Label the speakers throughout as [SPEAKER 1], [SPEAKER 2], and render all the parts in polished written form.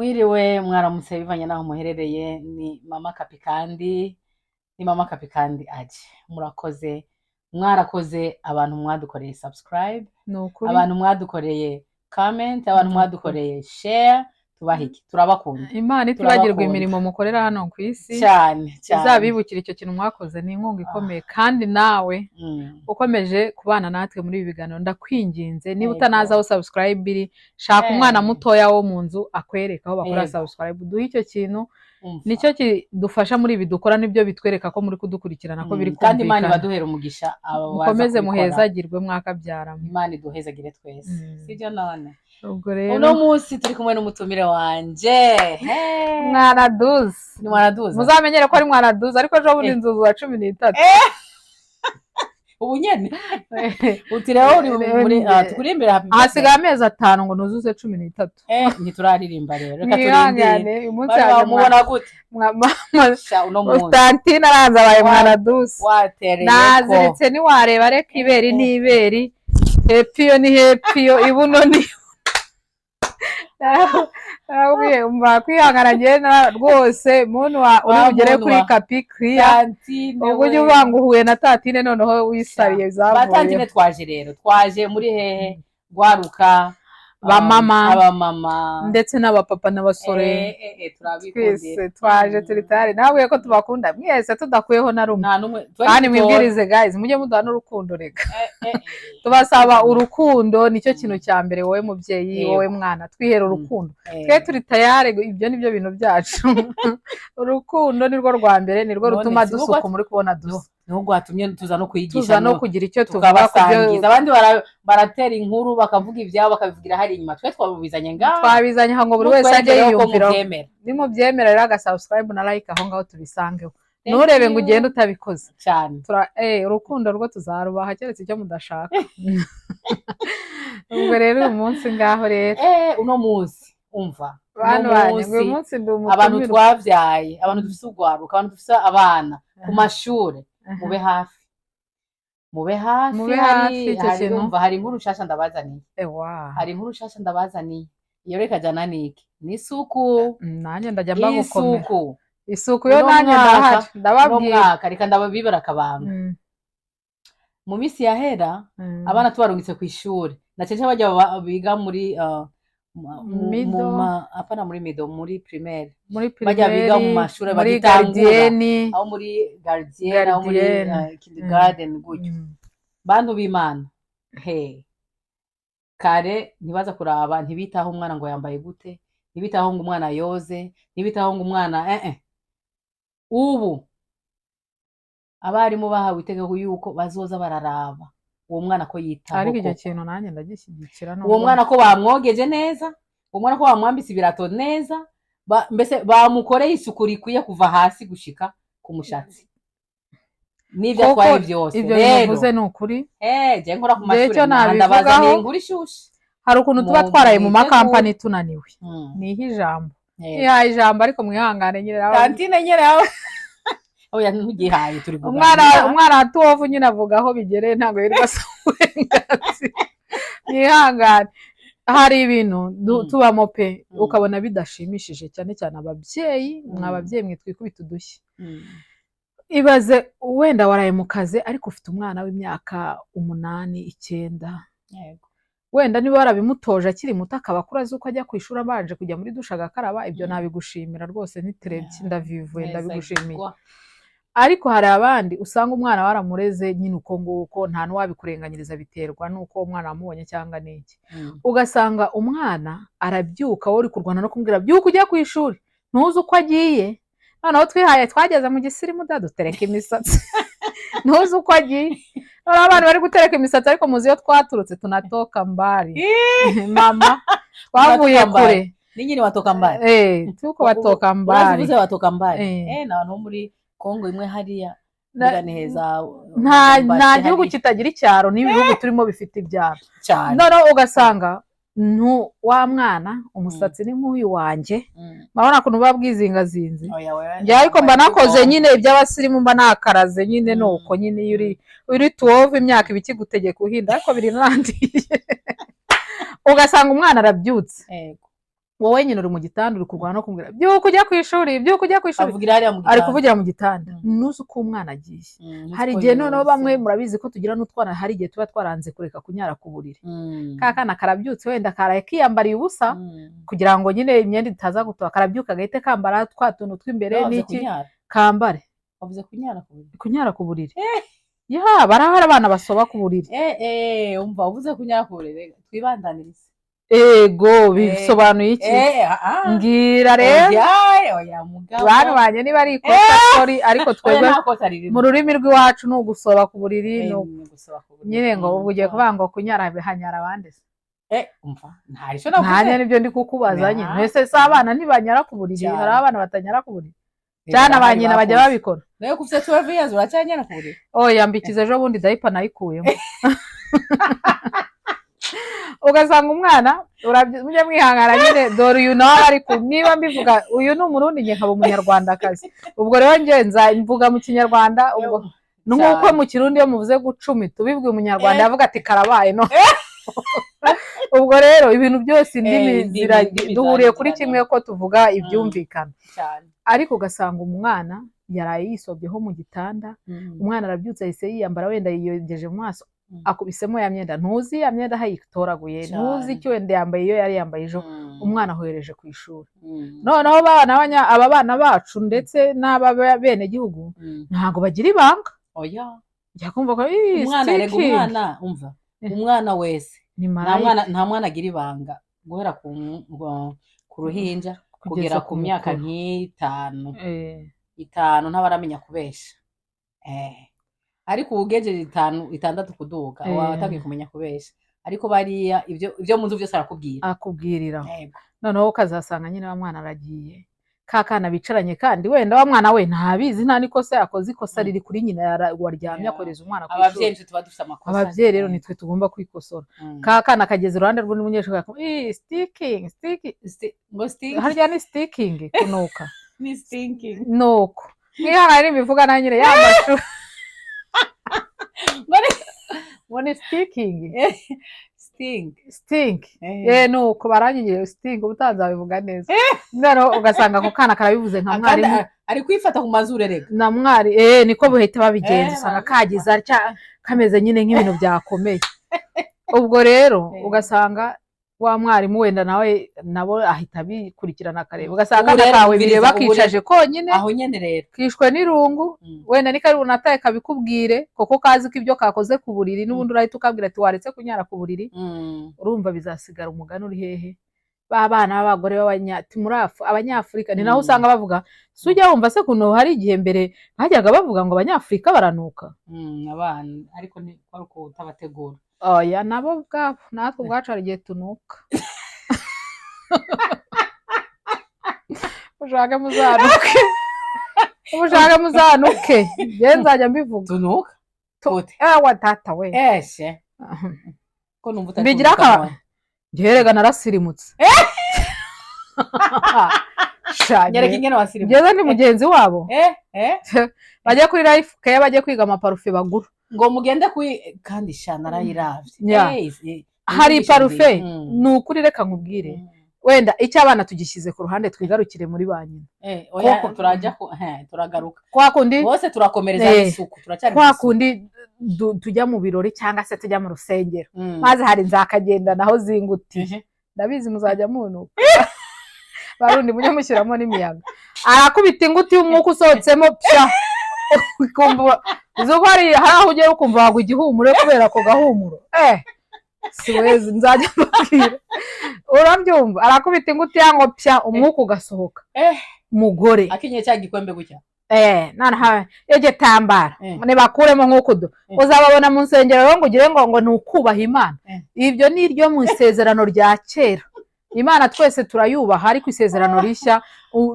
[SPEAKER 1] Mwiriwe, mwaramutse, bivanye n'aho muherereye. Ni Mama Kapikandi, ni Mama Kapikandi aje. Murakoze, mwarakoze, abantu mwadukoreye subscribe,
[SPEAKER 2] Ni ukuri.
[SPEAKER 1] abantu mwadukoreye comment, abantu
[SPEAKER 2] Ni ukuri.
[SPEAKER 1] mwadukoreye share. Tubaha iki? Turabakunda.
[SPEAKER 2] Imana itibagirwa
[SPEAKER 1] Turabakunda.
[SPEAKER 2] imirimo mukorera hano ku isi.
[SPEAKER 1] Cyane cyane.
[SPEAKER 2] Izabibukira icyo kintu mwakoze, ni inkunga ikomeye. Kandi nawe ukomeje kubana natwe muri ibi biganiro, ndakwinginze, niba utanazi aho subscribe iri, shaka umwana mutoya wo mu nzu akwereka aho bakora subscribe, duhe icyo kintu.
[SPEAKER 1] Umva.
[SPEAKER 2] Nicyo kidufasha muri ibi dukora, nibyo bitwereka ko muri kudukurikirana, ko biri
[SPEAKER 1] Kandi Imana
[SPEAKER 2] kumvikana.
[SPEAKER 1] ibaduhera umugisha abo baza
[SPEAKER 2] Mukomeze
[SPEAKER 1] kubikora.
[SPEAKER 2] muhezagirwe, mwakabyaramo.
[SPEAKER 1] Imana iduhezagire twese. Sibyo none?
[SPEAKER 2] Ubwo rero
[SPEAKER 1] Uno munsi turi kumwe n'umutumire wanje. Hey.
[SPEAKER 2] Mwana duzi.
[SPEAKER 1] Ni mwanaduza.
[SPEAKER 2] Muzamenyere ko ari mwana duzi, ariko ejo bundi nzuzuza 13.
[SPEAKER 1] Ubu nyene uti rero uri muri tukurimbira happy birthday.
[SPEAKER 2] Hasigaye amezi 5 ngo nuzuze 13.
[SPEAKER 1] Ntituraririmba rero, reka turindire.
[SPEAKER 2] Mwihangane, uyu munsi
[SPEAKER 1] Bari
[SPEAKER 2] yaje
[SPEAKER 1] bamubona gute?
[SPEAKER 2] Mama.
[SPEAKER 1] Sha, uno munsi
[SPEAKER 2] Tantine aranze abaye mwana dusi.
[SPEAKER 1] Watereye ko
[SPEAKER 2] Naziritse, ntiwareba, reka iberi ni iberi, hepfo iyo ni hepfo iyo, ibuno ni narabwiye, umva kwihangana njyewe rwose muntu uri
[SPEAKER 1] Wa
[SPEAKER 2] bugere
[SPEAKER 1] muntu
[SPEAKER 2] kuri Kapi Clear.
[SPEAKER 1] Tantine
[SPEAKER 2] Ubwo ujya
[SPEAKER 1] we.
[SPEAKER 2] uvuga ngo uhuye na Tantine, noneho wisariye.
[SPEAKER 1] Ba Tantine,
[SPEAKER 2] Zavuye.
[SPEAKER 1] twaje rero, twaje muri hehe? Gwaruka.
[SPEAKER 2] Bamama.
[SPEAKER 1] Abamama.
[SPEAKER 2] Ndetse n'abapapa n'abasore.
[SPEAKER 1] Turabikundira.
[SPEAKER 2] Twese twaje turi tayari. Nabwiye ko tubakunda mwese tudakuyeho na rumwe.
[SPEAKER 1] Nta n'umwe.
[SPEAKER 2] Kandi mwibwirize guys, mujye muduha n'urukundo reka. Tubasaba urukundo, nicyo kintu cya mbere. Wowe mubyeyi, wowe mwana, twihera urukundo. Twe turi tayari, ibyo ni byo bintu byacu. Urukundo nirwo rwa mbere, nirwo
[SPEAKER 1] None
[SPEAKER 2] rutuma
[SPEAKER 1] si
[SPEAKER 2] dusuka muri kubona dusa.
[SPEAKER 1] Niho rwatumye tuza no kwigisha
[SPEAKER 2] Tuza no kugira icyo tuvuga ku byo.
[SPEAKER 1] Tukabasangiza. Abandi baratera inkuru, bakavuga ibyabo, bakabivugira hari inyuma. Twe twabizanye ngaha.
[SPEAKER 2] Twabizanye aha ngo buri wese ajye
[SPEAKER 1] Mutwerekereho ko
[SPEAKER 2] yiyumviraho.
[SPEAKER 1] mubyemera.
[SPEAKER 2] Nimubyemera rero, agasubscribe na like aho ngaho tubisangeho.
[SPEAKER 1] Thank
[SPEAKER 2] Nturebe ngo
[SPEAKER 1] you.
[SPEAKER 2] ugende utabikoze.
[SPEAKER 1] Cyane.
[SPEAKER 2] Urukundo rwo tuzarubaha, keretse icyo mudashaka. Ubwo rero uyu munsi ngaho rero.
[SPEAKER 1] Uno munsi, umva,
[SPEAKER 2] Bantu
[SPEAKER 1] uno
[SPEAKER 2] banjye, ngo uyu
[SPEAKER 1] munsi
[SPEAKER 2] munsi ndi
[SPEAKER 1] abantu
[SPEAKER 2] umutumirwa.
[SPEAKER 1] twabyaye, abantu dufise urwaruka, abantu dufise abana ku mashure, mube hafi, mube hafi.
[SPEAKER 2] Mube
[SPEAKER 1] Hari
[SPEAKER 2] hafi icyo
[SPEAKER 1] hari
[SPEAKER 2] kintu.
[SPEAKER 1] Umva, hari inkuru nshasha ndabazaniye.
[SPEAKER 2] Ewa.
[SPEAKER 1] Hari inkuru nshasha ndabazaniye. Iyo reka jana niki n'isuku.
[SPEAKER 2] Nanjye ndajya mbagukomera.
[SPEAKER 1] Isuku.
[SPEAKER 2] Isuku yo
[SPEAKER 1] Uno
[SPEAKER 2] nanjye
[SPEAKER 1] mwaka,
[SPEAKER 2] ndahari,
[SPEAKER 1] uno
[SPEAKER 2] ndababwira.
[SPEAKER 1] mwaka, reka ndababibara akabanga. Mu minsi yahera, abana tubarungitse ku ishuri, na cyane cyane bajya biga muri
[SPEAKER 2] Middle.
[SPEAKER 1] Apana muri middle, muri primaire.
[SPEAKER 2] Muri
[SPEAKER 1] Bajya biga mu
[SPEAKER 2] primaire,
[SPEAKER 1] mashure
[SPEAKER 2] muri
[SPEAKER 1] bagitangura.
[SPEAKER 2] gardienne.
[SPEAKER 1] Aho muri gardienne, aho muri
[SPEAKER 2] Gardienne.
[SPEAKER 1] Kindergarten gutyo. Bantu b'Imana, he kare ntibaza kuraba, ntibitaho umwana ngo yambaye gute, ntibitaho ngo umwana yoze, ntibitaho ngo umwana Ubu abarimu bahawe itegeko yuko bazoza bararaba uwo mwana ko yitaho
[SPEAKER 2] Ariko icyo
[SPEAKER 1] koko.
[SPEAKER 2] kintu nanjye ndagishyigikira
[SPEAKER 1] Uwo
[SPEAKER 2] nubwo
[SPEAKER 1] mwana ko bamwogeje neza, uwo mwana ko bamwambitse ibirato neza, mbese bamukoreye isuku rikwiye kuva hasi gushika ku mushatsi n'ibyo
[SPEAKER 2] Koko
[SPEAKER 1] atwaye byose.
[SPEAKER 2] ibyo
[SPEAKER 1] Rero
[SPEAKER 2] bivuze ni ukuri.
[SPEAKER 1] Je nkora ku
[SPEAKER 2] Njyewe
[SPEAKER 1] mashuri,
[SPEAKER 2] icyo
[SPEAKER 1] ndabazaniye
[SPEAKER 2] nabivugaho,
[SPEAKER 1] inkuru ishushe.
[SPEAKER 2] hari ukuntu tuba
[SPEAKER 1] Mu
[SPEAKER 2] twaraye mu
[SPEAKER 1] mwitegure.
[SPEAKER 2] makampani tunaniwe. Niho ijambo, nihaye ijambo, ariko mwihangane nyine
[SPEAKER 1] Tantine nyine aho, oya, ntugihaye, turi
[SPEAKER 2] Umwana
[SPEAKER 1] kuganira.
[SPEAKER 2] umwana wa tuwovu nyine avuga aho bigereye, ntabwo yirirwa asaba uburenganzira. Mwihangane, hari ibintu tubamo pe, ukabona bidashimishije, cyane cyane ababyeyi. Mwa babyeyi mwe, twikubita udushyi. Ibaze wenda waraye mu kazi, ariko ufite umwana w'imyaka 8, 9. Wenda niba warabimutoje akiri muto, akaba akura azi uko ajya ku ishuri abanje kujya muri dushe agakaraba, ibyo nabigushimira rwose, ntiterebye, ndavivuye,
[SPEAKER 1] Neza
[SPEAKER 2] ndabigushimiye.
[SPEAKER 1] igwa.
[SPEAKER 2] Ariko hari abandi usanga umwana waramureze nyine uko nguko, nta n'uwabikurenganyiriza, biterwa n'uko umwana wamubonye cyangwa n'iki. Ugasanga umwana arabyuka, wowe uri kurwana no kumubwira byuka ujye ku ishuri, ntuzi uko agiye. Noneho twihaye, twageze mu gisirimu da, dutereka imisatsi, ntuzi uko agiye. Noneho abantu bari gutereka imisatsi, ariko muzi iyo twaturutse, tunatoka mbali mama, twavuye
[SPEAKER 1] Tunatoka mbali.
[SPEAKER 2] kure.
[SPEAKER 1] Ni nyine watoka mbali.
[SPEAKER 2] Tuko batoka mbali.
[SPEAKER 1] Urazivuze watoka mbali. Na abantu bo muri Kongo imwe hariya ni heza.
[SPEAKER 2] Nta gihugu kitagira icyaro, n'ibihugu turimo bifite ibyaro.
[SPEAKER 1] Cyane.
[SPEAKER 2] Noneho ugasanga ntu wa mwana umusatsi ni nk'uyu wanjye, murabona ukuntu buba bwizingazinze.
[SPEAKER 1] Oya, oya,
[SPEAKER 2] Njye ariko mba nakoze
[SPEAKER 1] Kongo.
[SPEAKER 2] nyine iby'abasirimu, mba nakaraze nyine. Nuko nyine iyo uri tuwove, imyaka iba ikigutegeka uhinda, ariko biri nandiye. Ugasanga umwana arabyutse, Wowe nyine uri mu gitanda, uri kurwana no kumubwira: "Byuka ujya ku ishuri, byuka ujya ku ishuri."
[SPEAKER 1] Avugira hariya mu
[SPEAKER 2] Ari
[SPEAKER 1] gitanda.
[SPEAKER 2] kuvugira mu gitanda. Ntuzi uko umwana agiye. Hari
[SPEAKER 1] uko
[SPEAKER 2] igihe noneho bamwe
[SPEAKER 1] yoze.
[SPEAKER 2] Murabizi ko tugira n'utwana, hari igihe tuba twaranze kureka kunyara ku buriri. Ka kana karabyutse, wenda karaye kiyambariye ubusa kugira ngo nyine imyenda itaza gutoha, karabyuka gahite kambara twa tuntu tw'imbere.
[SPEAKER 1] Wavuze
[SPEAKER 2] N'iki?
[SPEAKER 1] kunyara.
[SPEAKER 2] Kambare.
[SPEAKER 1] Wavuze kunyara ku buriri.
[SPEAKER 2] Kunyara ku buriri, ya, barahari abana basoba ku buriri.
[SPEAKER 1] Umva, uvuze kunyara ku buriri, twibandanirize.
[SPEAKER 2] Ego, bisobanuye iki? Mbwira rero.
[SPEAKER 1] Oya, oya, mugabo.
[SPEAKER 2] Bantu banjye, niba ari ikosa, sorry, ariko
[SPEAKER 1] Oya,
[SPEAKER 2] twebwe
[SPEAKER 1] nta kosa ririmo.
[SPEAKER 2] mu rurimi rw'iwacu ni ugusoba ku buriri,
[SPEAKER 1] Ni ugusaba ku buriri.
[SPEAKER 2] Nyine ngo ubwo ugiye kuvuga ngo kunyara hanyara abandi se?
[SPEAKER 1] Umva, nta icyo navuze.
[SPEAKER 2] Nanjye nibyo ndi kukubaza nyine. Mbese se abana ntibanyara ku buriri?
[SPEAKER 1] Cyane.
[SPEAKER 2] Hari abana batanyara ku buriri cyane, ba nyina bajya babikora.
[SPEAKER 1] Nawe ko ufite 12 years, uracyanyara ku buriri?
[SPEAKER 2] Oya, mbikize ejo bundi diaper nayikuyemo. Ugasanga umwana mujye mwihangana nyine, dore uyu nawe, ariko niba mbivuga, uyu ni Umurundi, njye nkaba Umunyarwandakazi, ubwo rero njye nza mvuga mu Kinyarwanda. Ubwo ni nk'uko mu Kirundi iyo muvuze gucumita, ubibwiye Umunyarwanda yavuga ati "Karabaye." No ubwo rero ibintu byose indimi
[SPEAKER 1] Indimi
[SPEAKER 2] duhuriye kuri
[SPEAKER 1] ziragirana.
[SPEAKER 2] kimwe, ko tuvuga ibyumvikana.
[SPEAKER 1] Cyane.
[SPEAKER 2] Ariko ugasanga umwana yaraye yisobyeho mu gitanda, umwana arabyutse, ahise yiyambara, wenda yiyogeje mu maso, akubisemo ya myenda, ntuzi ya myenda aho ayitoraguye, ntuzi icyo wenda yambaye, iyo yari yambaye ejo. Umwana ahohereje ku ishuri. Noneho aba bana bacu ndetse n'aba benegihugu ntabwo bagira ibanga.
[SPEAKER 1] Oya.
[SPEAKER 2] Ujya kumva ko "Ii,
[SPEAKER 1] Umwana erega,
[SPEAKER 2] stinking."
[SPEAKER 1] umwana, umva, umwana wese
[SPEAKER 2] Ni
[SPEAKER 1] nta
[SPEAKER 2] marayika.
[SPEAKER 1] mwana, nta mwana agira ibanga guhera ku ruhinja kugera ku myaka
[SPEAKER 2] mukuru.
[SPEAKER 1] nk'itanu, 5 ntabaramenya kubesha. Ariko ubu ugejeje 5, 6 kuduga, waba watangiye kumenya kubesha. Ariko bariya ibyo mu nzu byose arakubwira.
[SPEAKER 2] Akubwirira.
[SPEAKER 1] Yego.
[SPEAKER 2] Noneho ukazasanga nyine wa mwana aragiye, ka kana bicaranye, kandi wenda wa mwana we ntabizi, nta n'ikosa yakoze, ikosa riri kuri nyina waryamye akohereza umwana ku
[SPEAKER 1] Ababyeyi
[SPEAKER 2] ishuri.
[SPEAKER 1] nitwe tuba dufite amakosa.
[SPEAKER 2] Ababyeyi rero nitwe tugomba kwikosora. Ka kana kageze iruhande rw'undi munyeshuri, "Ii, stinking, stinking."
[SPEAKER 1] Ngo stink?
[SPEAKER 2] Harya ni stinking, kunuka?
[SPEAKER 1] Ni stinking.
[SPEAKER 2] Nuko mwihangane n'imivuga na nyine ya mashuri.
[SPEAKER 1] Ngo ni
[SPEAKER 2] Ngo ni stinking.
[SPEAKER 1] Stink.
[SPEAKER 2] Stink. Nuko baranyigiye stink, ubutaha nzabivuga neza. Noneho ugasanga ako kana karabivuze nka
[SPEAKER 1] Akandi
[SPEAKER 2] mwarimu.
[SPEAKER 1] Ari kwifata ku mazuru erega.
[SPEAKER 2] Na mwari, niko buhita babigenza. Usanga
[SPEAKER 1] Barabikora.
[SPEAKER 2] kagize atya, kameze nyine nk'ibintu byakomeye. Ubwo rero ugasanga wa mwarimu wenda nawe nabo ahita abikurikirana, akareba, ugasanga
[SPEAKER 1] Ubu
[SPEAKER 2] akana
[SPEAKER 1] rero
[SPEAKER 2] kawe
[SPEAKER 1] umviriza,
[SPEAKER 2] bireba
[SPEAKER 1] ubu
[SPEAKER 2] kicaje konyine,
[SPEAKER 1] Aho nyene rero.
[SPEAKER 2] kishwe n'irungu. Wenda ni kari bunataye kabikubwire, kuko kazi ko ibyo kakoze ku buriri n'ubundi urahita ukabwira ati: "Waretse kunyara ku buriri." Urumva bizasigara umugani uri hehe? Ba bana b'abagore abanyafurika ni naho usanga bavuga, si ujya wumva se ukuntu hari igihe mbere bajyaga bavuga ngo Abanyafurika baranuka?
[SPEAKER 1] Abana ariko ni ko ari ukutabategura.
[SPEAKER 2] Oya, nabo ubwabo, natwe ubwacu hari igihe tunuka. Mushake muzanuke, mushake muzanuke, njye nzajya mbivuga.
[SPEAKER 1] Tunuka gute?
[SPEAKER 2] Ewa tata we!
[SPEAKER 1] Eshe, ko numva utari
[SPEAKER 2] Mbigira
[SPEAKER 1] kunuka none.
[SPEAKER 2] Njyewe rega narasirimutse. Sha,
[SPEAKER 1] Nyereka ingene wasirimu.
[SPEAKER 2] Njyewe ni mugenzi wabo. Bajya kuri Life Care, bajye kwiga amaparufe bagura.
[SPEAKER 1] Ngo mugende kuri, kandi sha narayiravye.
[SPEAKER 2] Hari
[SPEAKER 1] inyigisho
[SPEAKER 2] parufe.
[SPEAKER 1] nziza.
[SPEAKER 2] Ni ukuri, reka nkubwire, wenda icyo abana tugishyize ku ruhande, twigarukire muri ba nyina.
[SPEAKER 1] Oya, turajya ku turagaruka.
[SPEAKER 2] Kwa kundi
[SPEAKER 1] Bose turakomereza isuku, turacyari mu
[SPEAKER 2] kwa
[SPEAKER 1] isuku.
[SPEAKER 2] kundi tujya mu birori cyangwa se tujya mu rusengero, maze hari nzakagenda naho zingutiye. Ndabizi muzajya munuka. Barundi, mujye mushyiramo n'imiyaga. Arakubita inguti y'umwuka usohotsemo pya, ukumva uzi ko hari aho ugera ukumva wagwa igihumuro kubera ako gahumuro. Si wezi, nzajya mbabwira, urabyumva, arakubita inguti ngo pya, umwuka ugasohoka. Umugore
[SPEAKER 1] Akenyeye cya gikombe gutya.
[SPEAKER 2] Noneho igitambaro nibakuremo nk'uko udu uzababona mu nsengero rero ngo ugire ngo ni ukubaha Imana. Ibyo ni iryo mu isezerano rya kera. Imana twese turayubaha, ariko isezerano rishya,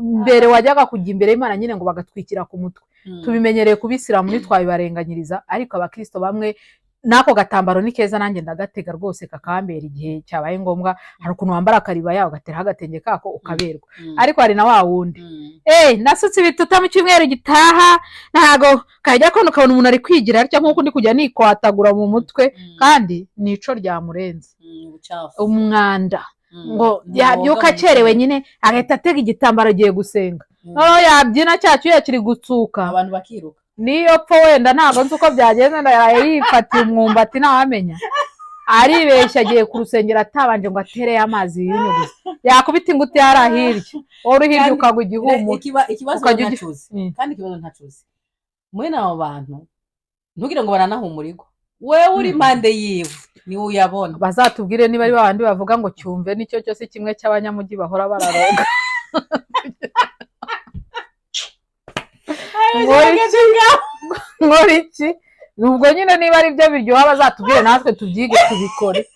[SPEAKER 2] mbere wajyaga kujya imbere y'Imana nyine ngo bagatwikira ku mutwe. Tubimenyereye ku Bisilamu, ntitwabibarenganyiriza, ariko abakristo bamwe n'ako gatambaro ni keza, nanjye ndagatega rwose kakambera igihe cyabaye ngombwa. Hari ukuntu wambara akaribaya ugateraho agatenge kako ukaberwa. Ariko hari na wa wundi nasutse ibituta mu cyumweru gitaha, ntago kajya kona, ukabona umuntu ari kwigira atya nk'uko undi kujya nikwatagura mu mutwe, kandi ni ico ryamurenze.
[SPEAKER 1] Ubucafu.
[SPEAKER 2] Umwanda. Ngo yabyuka akerewe nyine, agahita atega igitambaro agiye gusenga. Noneho yabyina, cya cyuya kiri gutsuka.
[SPEAKER 1] Abantu bakiruka.
[SPEAKER 2] Niyo pfa wenda ntabwo nzi uko byagenze, yaraye yifatiye umwumbati, ntawamenya. Aribeshya agiye ku rusengero atabanje ngo atereye amazi yiyunyuguze, yakubita inguti yari hirya, wowe uri hirya ukagwa igihumure.
[SPEAKER 1] Ikibazo
[SPEAKER 2] Ukajya
[SPEAKER 1] ntacuzi. Kandi ikibazo ntacuzi, mwene abo bantu ntugire ngo baranahumurirwa, wewe uri impande yiwe niwe uyabona.
[SPEAKER 2] Bazatubwire niba ari babandi bavuga ngo cyumve nicyo cyose kimwe cy'abanyamujyi bahora bararoga. Nkora iki? Nkora iki? Ubwo nyine niba ari byo biryoha, bazatubwire natwe tubyige tubikore.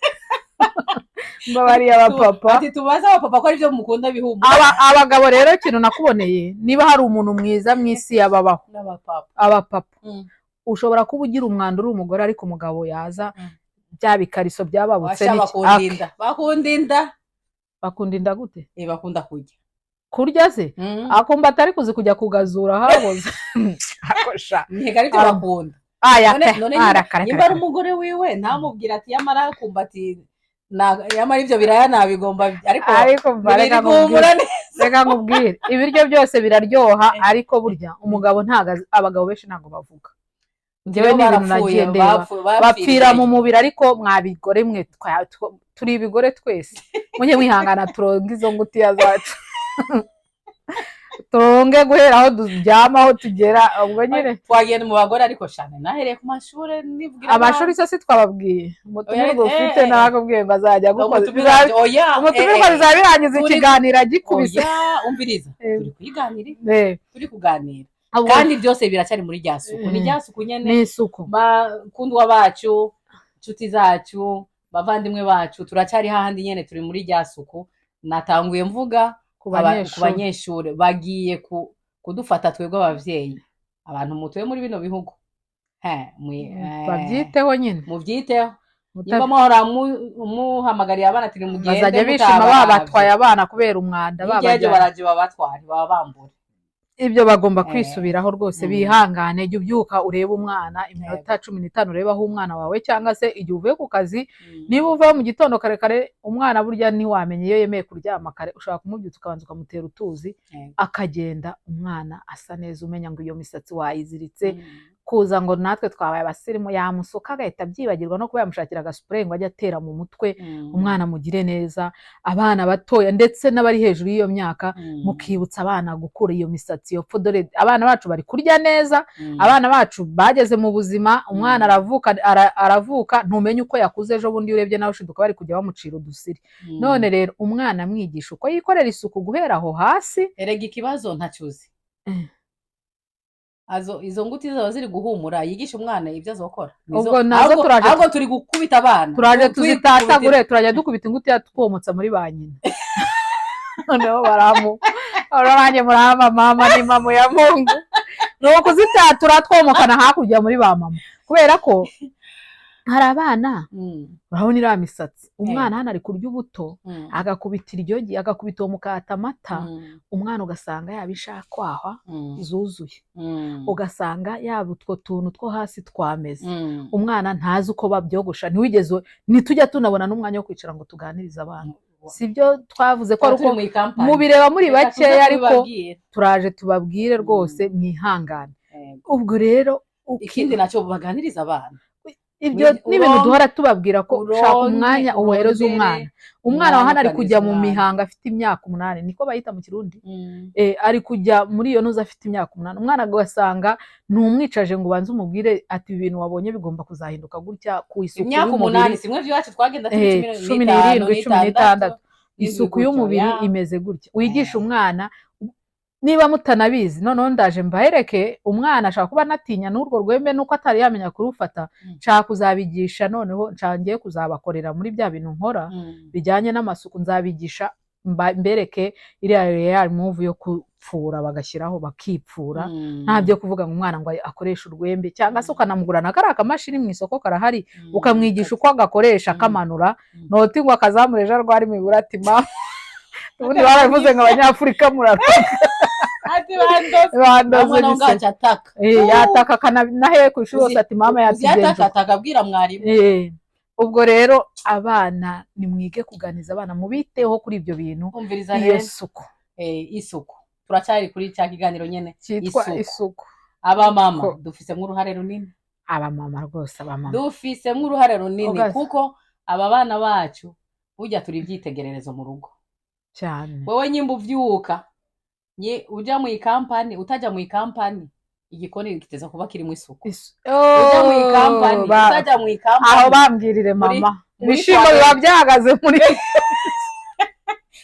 [SPEAKER 2] Mbabariye abapapa.
[SPEAKER 1] Ati tubaze abapapa ko ari byo mukunda bihumura.
[SPEAKER 2] Abagabo rero, ikintu nakuboneye, niba hari umuntu mwiza mu isi yababaho,
[SPEAKER 1] n'abapapa.
[SPEAKER 2] Abapapa. Ushobora kuba ugira umwanda uri umugore, ariko umugabo yaza, bya bikariso byababutse
[SPEAKER 1] Basha
[SPEAKER 2] n'iki,
[SPEAKER 1] bakunda inda, bakunda inda.
[SPEAKER 2] Bakunda inda gute?
[SPEAKER 1] Bakunda kurya.
[SPEAKER 2] Kurya se? Akumva atari kuzi kujya kugazura haboze. Akosha.
[SPEAKER 1] Ntega aribyo bakunda.
[SPEAKER 2] Aya
[SPEAKER 1] None
[SPEAKER 2] ke
[SPEAKER 1] none
[SPEAKER 2] arakara.
[SPEAKER 1] Nimba ari umugore wiwe, ntamubwira ati yamara kumva ati yamara ibyo biraya nabigomba, ariko
[SPEAKER 2] ariko mva
[SPEAKER 1] biri
[SPEAKER 2] reka
[SPEAKER 1] guhumura
[SPEAKER 2] nkubwire,
[SPEAKER 1] neza.
[SPEAKER 2] Reka nkubwire, ibiryo byose biraryoha, ariko burya umugabo ntago abagabo benshi ntabwo bavuga. Njyewe
[SPEAKER 1] Nibo
[SPEAKER 2] ni ibintu
[SPEAKER 1] barapfuye,
[SPEAKER 2] nagiye ndeba.
[SPEAKER 1] bapfiriye.
[SPEAKER 2] Bapfira mu mubiri, ariko mwabigore mwe, turi ibigore twese, mujye mwihangana turonge izo ngutiya zacu, turonge guhera aho turyama aho tugera, ubwo nyine.
[SPEAKER 1] Twagenda mu bagore, ariko shane nahereye ku mashuri nibwira.
[SPEAKER 2] Amashuri se si twababwiye umutumirwa?
[SPEAKER 1] Oya,
[SPEAKER 2] ufite narakubwiye ngo azajya agukoza
[SPEAKER 1] Umutumirwa, oya,
[SPEAKER 2] umutumirwa bizaba birangiza ikiganiro agikubise.
[SPEAKER 1] Oya, umviriza, turi kuyiganira, turi kuganira, kandi byose biracyari muri rya suku, ni rya suku nyene.
[SPEAKER 2] Ni isuku.
[SPEAKER 1] Bakundwa bacu, inshuti zacu, bavandimwe bacu, turacyari hahandi nyene, turi muri rya suku natanguye mvuga.
[SPEAKER 2] Ku
[SPEAKER 1] Ku
[SPEAKER 2] banyeshuri.
[SPEAKER 1] Banyeshuri bagiye kudufata twebwe abavyeyi, abantu mutuye muri bino bihugu.
[SPEAKER 2] Babyiteho nyine.
[SPEAKER 1] Mubyiteho. Nimba muhora muhamagariye abana ati nimugende,
[SPEAKER 2] Bazajya bishima
[SPEAKER 1] mutabaravye.
[SPEAKER 2] Babatwaye abana kubera umwanda.
[SPEAKER 1] Hirya y'ejo
[SPEAKER 2] Babajyanye.
[SPEAKER 1] Baraje babatware, babambure.
[SPEAKER 2] Ibyo bagomba kwisubiraho rwose. Bihangane, jya ubyuka urebe umwana iminota 15, urebe aho umwana wawe, cyangwa se igihe uvuye ku kazi. Niba uva mu gitondo kare kare, umwana burya ntiwamenya iyo yemeye kuryama kare, ushobora kumubyutsa ukabanza ukamutera utuzi, akagenda umwana asa neza, umenya ngo iyo misatsi wayiziritse. Kuza ngo natwe twabaye abasirimu, yamusuka agahita abyibagirwa no kuba yamushakira agasupureyi ngo ajye atera mu mutwe. Umwana mugire neza, abana batoya ndetse n'abari hejuru y'iyo myaka, mukibutsa abana gukura iyo misatsi iyo pfu. Dore abana bacu bari kurya neza, abana bacu bageze mu buzima. Umwana aravuka, aravuka ntumenye uko yakuze. Ejo bundi iyo urebye nawe ushiduka bari kujya bamucira udusiri. None rero umwana amwigisha uko yikorera isuku guhera aho hasi.
[SPEAKER 1] Erega ikibazo ntacyuzi. Azo izo nguti zaba ziri guhumura, yigisha umwana ibyo azokora.
[SPEAKER 2] Ubwo nazo turaje
[SPEAKER 1] Ahubwo turi gukubita abana.
[SPEAKER 2] Turaje tuzitatagure, turajya dukubita ingutiya twomotsa muri ba nyina, noneho baramu nanjye murama mama ni mama ya Mungu, ni ukuzitatura twomokana hakurya muri ba mama, kubera ko hari abana, urabona iriya misatsi, umwana hano ari kurya ubuto, agakubita iryogi, agakubita uwo mukata amata, umwana ugasanga yaba ishakwahwa zuzuye, ugasanga yaba utwo tuntu two hasi twameze. Umwana ntazi uko babyogosha, ntiwigeze, ntitujya tunabona n'umwanya wo kwicara ngo tuganirize abana. Si byo twavuze ko ari
[SPEAKER 1] Tuba turi
[SPEAKER 2] uko
[SPEAKER 1] mu ikampani.
[SPEAKER 2] mubireba muri
[SPEAKER 1] Reka tuze
[SPEAKER 2] bakeya, ariko
[SPEAKER 1] kubibabwira.
[SPEAKER 2] Turaje tubabwire rwose, mwihangane. Ubwo rero
[SPEAKER 1] Ikindi nacyo, baganiriza abana.
[SPEAKER 2] Ibyo ni ibintu duhora tubabwira ko shaka umwanya uhereze
[SPEAKER 1] urondere
[SPEAKER 2] umwana. Umwana wa hano ari
[SPEAKER 1] umwanya
[SPEAKER 2] kujya mu
[SPEAKER 1] uganiriza umwana.
[SPEAKER 2] mihango afite imyaka 8, niko bayita mu Kirundi. Ari kujya muri iyo ntuza afite imyaka 8. Umwana ugasanga ntumwicaje ngo ubanze umubwire ati ibi bintu wabonye bigomba kuzahinduka gutya ku isuku
[SPEAKER 1] Imyaka
[SPEAKER 2] y'umubiri.
[SPEAKER 1] 8, simwe by'iwacu twagenda turi
[SPEAKER 2] cumi
[SPEAKER 1] 15,
[SPEAKER 2] n'irindwi, 16.
[SPEAKER 1] n'indwi
[SPEAKER 2] Isuku
[SPEAKER 1] gutyo,
[SPEAKER 2] y'umubiri
[SPEAKER 1] ya.
[SPEAKER 2] imeze gutya, wigisha umwana. Niba mutanabizi, noneho ndaje mbahereke. Umwana ashobora kuba anatinya n'urwo rwembe nuko atari yamenya kurufata. Nshaka kuzabigisha, noneho ngiye kuzabakorera muri bya bintu nkora bijyanye n'amasuku, nzabigisha mbereke iriya real move yo gupfura, bagashyiraho bakipfura. Nta byo kuvuga ngo umwana ngo akoreshe urwembe, cyangwa se ukanamugura na kariya kamashini mu isoko karahari, ukamwigisha uko agakoresha, akamanura. Noti ngo akazamura, ejo arwara imibura ati mama, ubundi barabivuze ngo Abanyafurika muraroga.
[SPEAKER 1] Ati bandoze.
[SPEAKER 2] Bandoze.
[SPEAKER 1] Umwana
[SPEAKER 2] Biseka.
[SPEAKER 1] ubwacu ataka.
[SPEAKER 2] Yataka na he ku ishuri hose ati mama
[SPEAKER 1] Uzi
[SPEAKER 2] yatugenje
[SPEAKER 1] yataka, atakabwira mwarimu.
[SPEAKER 2] Ubwo rero abana, nimwige kuganiza abana, mubiteho kuri ibyo bintu.
[SPEAKER 1] Umviriza
[SPEAKER 2] Iyo
[SPEAKER 1] rero.
[SPEAKER 2] suku.
[SPEAKER 1] Isuku, turacyari kuri cya kiganiro nyene.
[SPEAKER 2] Cyitwa
[SPEAKER 1] Isuku.
[SPEAKER 2] Isuku.
[SPEAKER 1] Abamama
[SPEAKER 2] Ko-
[SPEAKER 1] dufisemwo uruhare runini.
[SPEAKER 2] Abamama rwose, abamama.
[SPEAKER 1] Dufisemwo uruhare runini kuko aba bana bacu burya turi ivyitegererezo mu rugo.
[SPEAKER 2] Cyane.
[SPEAKER 1] Wewe nyimba uvyuka uja mu ikampani, utaja mu ikampani, igikoni giteza kuba kirimo isuku. Uja mu ikampani, utaja mu ikampani,
[SPEAKER 2] Aho bambwirire mama,
[SPEAKER 1] muri
[SPEAKER 2] ibishimbo
[SPEAKER 1] toilette.
[SPEAKER 2] Biba byahagaze muri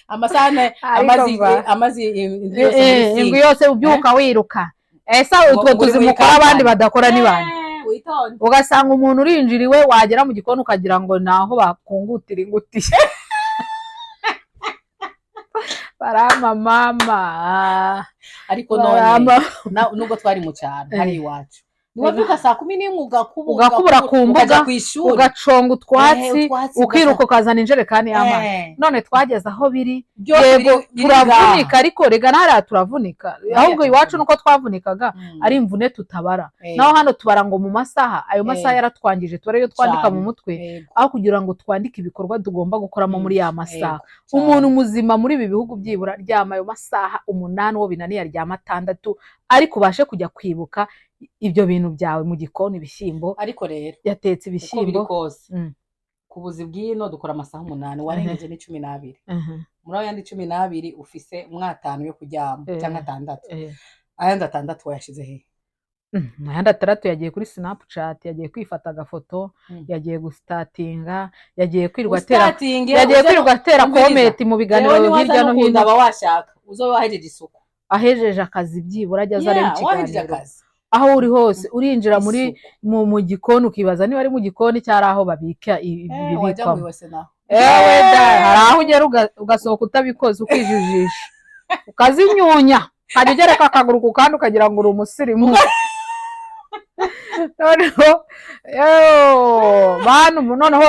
[SPEAKER 1] Amasahane
[SPEAKER 2] Ariko
[SPEAKER 1] amazi amazi indwi yose muri
[SPEAKER 2] Indwi
[SPEAKER 1] sink.
[SPEAKER 2] yose ubyuka wiruka, ese utwo
[SPEAKER 1] Ngo uri
[SPEAKER 2] tuzi
[SPEAKER 1] muri
[SPEAKER 2] mukora abandi
[SPEAKER 1] kampani.
[SPEAKER 2] badakora ni bande?
[SPEAKER 1] Witonde.
[SPEAKER 2] Ugasanga umuntu urinjira iwe, wagera mu gikoni ukagira ngo ni aho bakungutira ingutiya. Barama mama.
[SPEAKER 1] Ariko none
[SPEAKER 2] Barama.
[SPEAKER 1] Nubwo twari mu cyaro hari iwacu, niwabyuka saa 11 ugakubura.
[SPEAKER 2] Ugakubura ku mbuga,
[SPEAKER 1] ukajya ku ishuri,
[SPEAKER 2] ugaconga utwatsi,
[SPEAKER 1] utwatsi,
[SPEAKER 2] ukiruka ukazana injerekani y'amazi. None twageze aho biri
[SPEAKER 1] Byose
[SPEAKER 2] yego
[SPEAKER 1] biri
[SPEAKER 2] turavunika,
[SPEAKER 1] ngaha.
[SPEAKER 2] Ariko rega ntariya turavunika, ahubwo iwacu nuko twavunikaga ari imvune tutabara. Naho hano tubara ngo mu masaha, ayo masaha yaratwangije, tubara iyo twandika mu
[SPEAKER 1] Cyane.
[SPEAKER 2] mutwe aho kugira ngo twandike ibikorwa tugomba gukoramo muri ya masaha. Umuntu muzima muri ibi bihugu byibura ryama ayo masaha 8, uwo binaniye aryama 6, ariko ubashe kujya kwibuka ibyo bintu byawe mu gikoni, ibishyimbo
[SPEAKER 1] Ariko rero
[SPEAKER 2] yatetse
[SPEAKER 1] uko biri
[SPEAKER 2] ibishyimbo.
[SPEAKER 1] kose, ku buzi bw'ino dukora amasaha 8, warengeje ni 12. Muri ayo yandi 12 ufise mwatanu yo kuryama cyangwa 6. Ayandi 6 wayashize he?
[SPEAKER 2] Ayandi 6 yagiye kuri Snapchat, yagiye kwifata agafoto, yagiye gusitatinga, yagiye kwirirwa atera
[SPEAKER 1] Usitatinge,
[SPEAKER 2] yagiye
[SPEAKER 1] uze
[SPEAKER 2] kwirirwa atera
[SPEAKER 1] Umviriza.
[SPEAKER 2] comment mu biganiro
[SPEAKER 1] Jewe niwaza
[SPEAKER 2] hirya no
[SPEAKER 1] no
[SPEAKER 2] hino.
[SPEAKER 1] kundaba washaka uzobe wahejeje isuku.
[SPEAKER 2] Ahejeje akazi byibura ajya aza areba
[SPEAKER 1] Yeah, wahejeje
[SPEAKER 2] ikiganiro.
[SPEAKER 1] akazi.
[SPEAKER 2] Aho uri hose urinjira muri
[SPEAKER 1] Isuku.
[SPEAKER 2] mu gikoni ukibaza niba ari mu gikoni cyangwa ari aho babika
[SPEAKER 1] Wajya
[SPEAKER 2] ibibikwamo.
[SPEAKER 1] mu iwase naho.
[SPEAKER 2] Ewe da, hari aho ugera ugasohoka utabikoze, ukijijisha, ukazinyunya, ukajya ugereka akaguru ku kandi ukagira ngo uri umusirimu. Noneho yoo, bantu, noneho